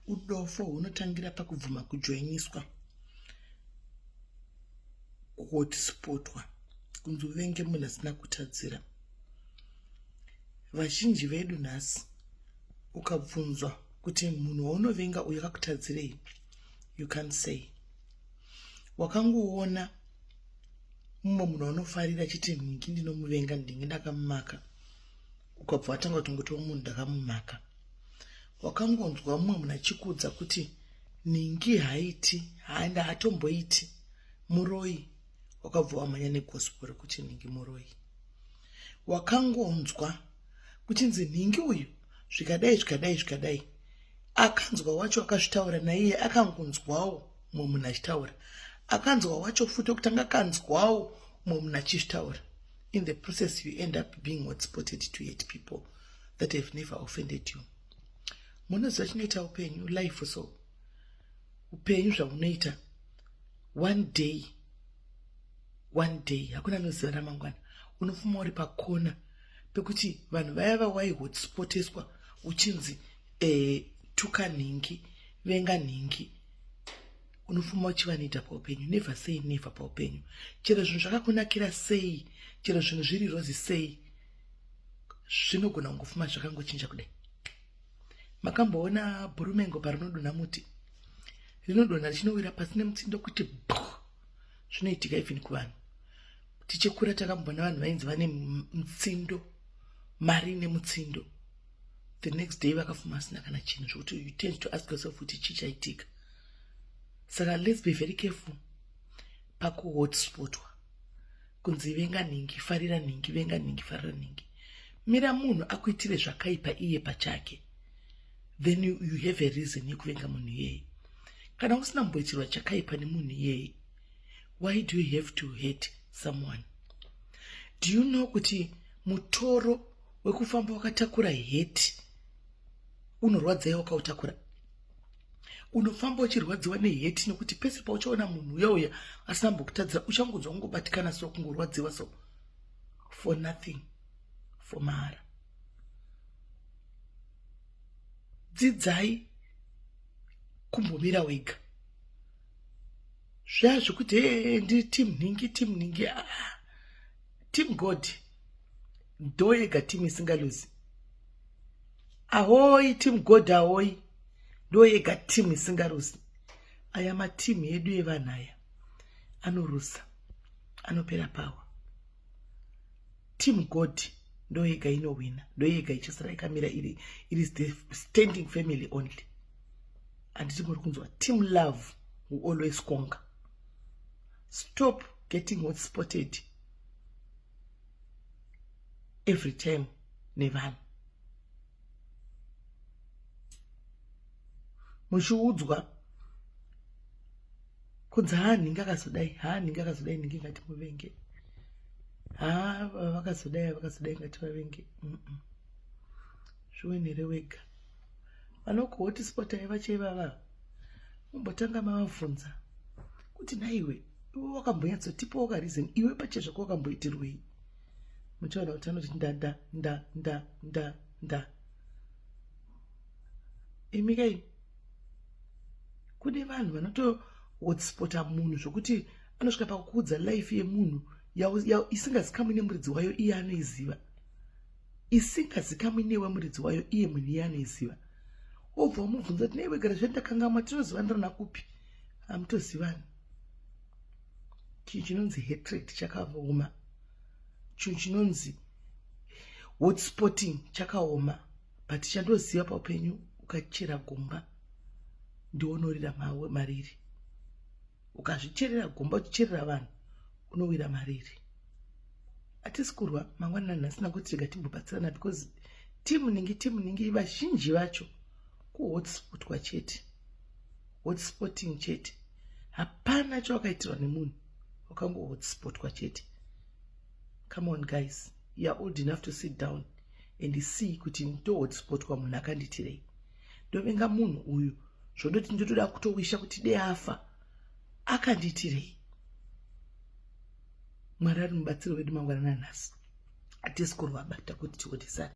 Udofo hunotangira pakubvuma kujoiniswa kuhotspotwa kunzi uvenge munhu asina kutadzira. Vazhinji vedu nhasi ukabvunzwa kuti munhu waunovenga uyu akakutadzirei you can't say. Wakangoona mumwe munhu waunofarira achiti nhingi ndinomuvenga ndingi ndakamumaka ukabva watanga kutongotiwo munhu ndakamumaka. Wakangonzwa mumwe munhu achikuudza kuti nhingi haiti haanda hatomboiti muroyi wakabva wamhanya negospel rekuti nhingi muroyi. Wakangonzwa kuchinzi nhingi uyu zvikadai zvikadai zvikadai akanzwa wacho akazvitaura naiye akangonzwawo mumwe munhu achitaura akanzwa wacho futi okutanga akanzwawo mumwe munhu achizvitaura in the process you end up being hotspotted to hate people that have never offended you munoziva chinoita upenyu life so upenyu zvahunoita one day one day hakuna anoziva ramangwana unofuma uri pakona pekuti vanhu vaya vawaihotspoteswa uchinzi eh, tuka nhingi venga nhingi unofuma uchivanida paupenyu never say never paupenyu chero zvinhu zvakakunakira sei chero zvinhu zviri rozi sei zvinogona kungofuma zvakangochinja kudai makamboona bhurumengo parinodonha muti rinodonha richinowira pasi nemutsindo kuti bu zvinoitika even kuvanhu tichikura takamboona vanhu vainzi vane mutsindo mari nemutsindo the next day vakafuma asina kana chinhu zvekuti you tend to ask yourself kuti chii chaitika saka let's be very careful pakuhotspotwa kunzi venga nhingi farira nhingi venga nhingi farira nhingi mira munhu akuitire zvakaipa iye pachake then you, you have a reason yekuvenga munhu iyeye kana usina kumboitirwa chakaipa nemunhu iyeye why do you have to hate someone do you know kuti mutoro wekufamba wakatakura hate unorwadzai wakautakura unofamba uchirwadziwa neheti nekuti pese pauchaona munhu uya uya asina mbokutadzira uchangonzwa kungobatikana so kungorwadziwa so for nothing for mahara dzidzai kumbomira wega zviya zvekuti hee ndiri team nhingi team nhingi ah, team god ndo yega team isingaluzi ahoi team god ahoi ndo yega team isingaruzi aya mateam edu evanhu aya anorusa anopera power team god ndo yega inowina ndo yega ichasara yakamira iri it is the standing family only handiti muri kunzwa team love will always conquer stop getting hot spotted every time nevanhu muchiudzwa kunzi haa nhingi akazodai haa nhingi akazodai nhingi ngatimuvenge haa vakazodai vakazodai ngativavenge zviwenere wega vanokuhotispotai vacho ivava mumbotanga mavabvunza kuti nhaiwe iwe wakambonyatsotipawo ka reason iwe pachezvako wakamboitirwei muchaona kuti anoti nda nda nda nda nda nda imi kai kune vanhu vanotohotspota munhu zvokuti anosvika pakuudza life yemunhu isingazikamwi nemuridzi wayo iye anoiziva isingazikamwi newe muridzi wayo iye munhu iye anoiziva wobva wamubvunza kuti neiwe gara zvendakangamwa tinozivanirana kupi hamutozivani chinhu chinonzi hatred chakaoma chinhu chinonzi hotspotting chakaoma but chandoziva paupenyu ukachera gomba ndionorira mariri ukazvicherera gomba uchicherera vanhu unowira mariri hatisi kurwa mangwanana nhasi nakuti rega timbobatsirana because timu ningi timu ningi vazhinji vacho kuhotspotwa chete hotspotting chete hapana chawakaitirwa nemunhu wakangohotspotwa chete come on guys you are old enough to sit down and see kuti ndohotspotwa munhu akanditirei ndovenga munhu uyu zvondoti ndotoda kutowisha kuti de afa akandiitirei mwari ari mubatsiro wedu mangwanana nhasi hatisi kurwabata kuti tionesana.